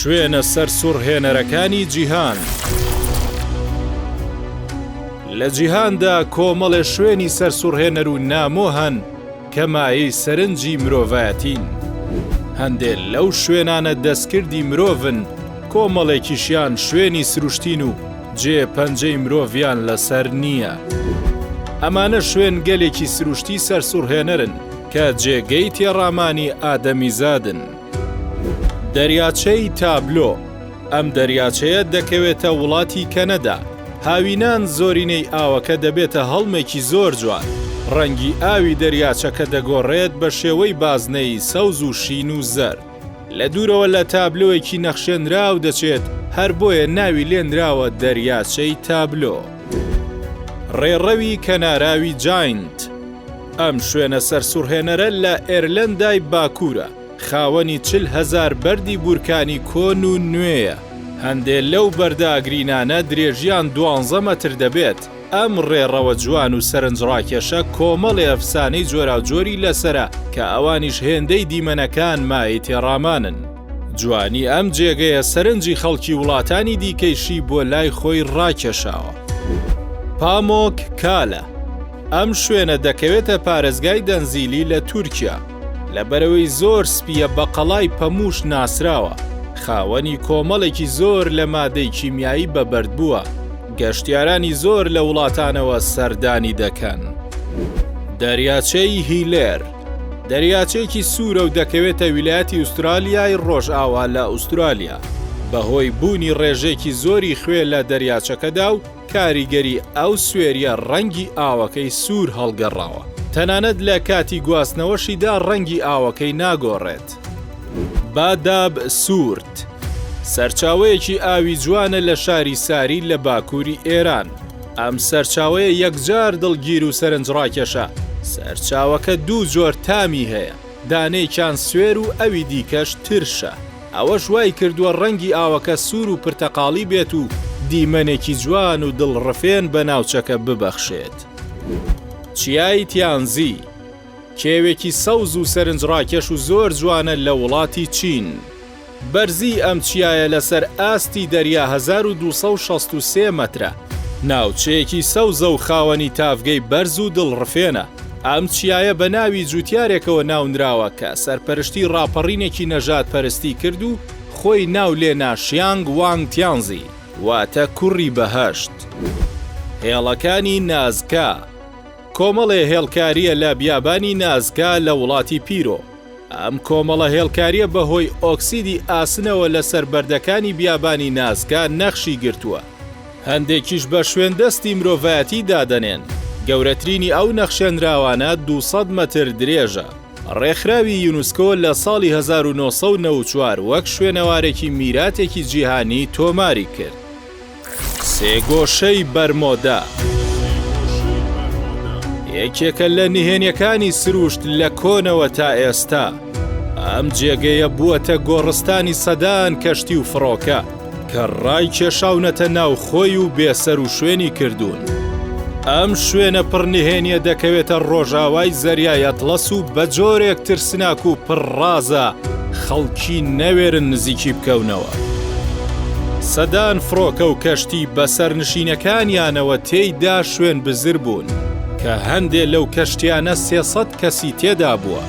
شوێنە سەرسوڕهێنەرەکانی جیهان. لە جیهاندا کۆمەڵێ شوێنی سەرسوڕهێنەر و نامۆ هەن کە مایەی سەرنجی مرۆڤایەتین. هەندێ لەو شوێنانە دەستکردی مرۆڤن، کۆمەڵێکیشیان شوێنی سروشتین و جێ پەنجەی مرۆڤیان لەسەر نییە. ئەمانە شوێنگەلێکی سروشتی سەرسوڕهێنەرن کە جێگەی تێڕامانی ئادەمیزادن. دەریاچەی تابلۆ، ئەم دەریاچەیە دەکەوێتە وڵاتی کەنەدا، هاوینان زۆرینەی ئاوەکە دەبێتە هەڵمێکی زۆر جوان، ڕەنگی ئاوی دەریاچەکە دەگۆڕێت بە شێوەی بازنەیی سەوز و شین و زەرد، لە دوورەوە لە تابلۆیەکی نەخشێنراو دەچێت، هەر بۆیە ناوی لێنراوە دەریاچەی تابلۆ. ڕێڕەوی کەناراوی جاینت، ئەم شوێنە سەرسوڕهێنەرە لە ئێرلەندای باکوورە، خاوەنی 40 هەزار بەردی بورکانی کۆن و نوێیە، هەندێ لەو بەردە ئاگرینانە درێژیان دوانزە مەتر دەبێت، ئەم ڕێڕەوە جوان و سەرنجڕاکێشە کۆمەڵێ ئەفسانەی جۆراوجۆری لەسەرە کە ئەوانیش هێندەی دیمەنەکان مایەی تێڕامانن. جوانی ئەم جێگەیە سەرنجی خەڵکی وڵاتانی دیکەیشی بۆ لای خۆی ڕاکێشاوە. پامۆک کالە، ئەم شوێنە دەکەوێتە پارێزگای دەنزیلی لە تورکیا. لەبەرئەوەی زۆر سپییە بە قەڵای پەمووش ناسراوە، خاوەنی کۆمەڵێکی زۆر لە مادەی کیمیایی بە بەردبووە، گەشتیارانی زۆر لە وڵاتانەوە سەردانی دەکەن. دەریاچەی هیلێر، دەریاچەیەکی سوورە و دەکەوێتە ویلایەتی ئوسترالیای ڕۆژئاوا لە ئوسترالیا، بەهۆی بوونی ڕێژەیەکی زۆری خوێ لە دەریاچەکەدا و کاریگەری ئەو سوێریە ڕەنگی ئاوەکەی سوور هەڵگەڕاوە، تەنانەت لە کاتی گواستنەوەشیدا ڕەنگی ئاوەکەی ناگۆڕێت. باداب سوورت، سەرچاوەیەکی ئاوی جوانە لە شاری ساری لە باکووری ئێران، ئەم سەرچاوەیە یەکجار دڵگیر و سەرنجڕاکێشە، سەرچاوەکە دوو جۆر تامی هەیە، دانەیەکیان سوێر و ئەوی دیکەش ترشە. ئەوەش وای کردووە ڕەنگی ئاوەکە سوور و پرتەقاڵی بێت و دیمەنێکی جوان و دڵڕفێن بە ناوچەکە ببەخشێت. چیای تیانزی، کێوێکی سەوز و سەرنجڕاکێش و زۆر جوانە لە وڵاتی چین. بەرزیی ئەم چیایە لەسەر ئاستی دەریا 1263 مەترە. ناوچەیەکی سەوزە و خاوەنی تاڤگەی بەرز و دڵڕفێنە. ئەم چیایە بە ناوی جوتیارێکەوە ناونراوە کە سەرپەرشتی ڕاپەڕینێکی نەژادپەرستی کرد و خۆی ناو لێنا شیانگ وانگ تیانزی، واتە کوڕی بەهەشت. هێڵەکانی نازکا، کۆمەڵێ هێڵکارییە لە بیابانی نازکا لە وڵاتی پیرۆ. ئەم کۆمەڵە هێڵکارییە بەهۆی ئۆکسیدی ئاسنەوە لەسەر بەردەکانی بیابانی نازکا نەخشی گرتووە. هەندێکیش بە شوێندەستی مرۆڤایەتی دادەنێن، گەورەترینی ئەو نەخشێنراوانە 200 مەتر درێژە. ڕێکخراوی یونسکۆ لە ساڵی 1994 وەک شوێنەوارێکی میراتێکی جیهانی تۆماری کرد. سێگۆشەی بەرمۆدا یەکێکە لە نهێنیەکانی سروشت لە کۆنەوە تا ئێستا. ئەم جێگەیە بووەتە گۆڕستانی سەدان کەشتی و فڕۆکە. کە ڕایکێشاونەتە ناو خۆی و بێسەروشوێنی کردوون. ئەم شوێنە پڕ نهێنیە دەکەوێتە ڕۆژاوای زەریای ئەتڵەس و بە جۆرێک ترسناک و پڕ ڕازە خەڵکی نەوێرن نزیکی بکەونەوە. سەدان فڕۆکە و کەشتی بە سەرنشینەکانیانەوە تێیدا شوێنبزر بوون، کە هەندێ لەو کەشتیانە 300 کەسی تێدا بووە.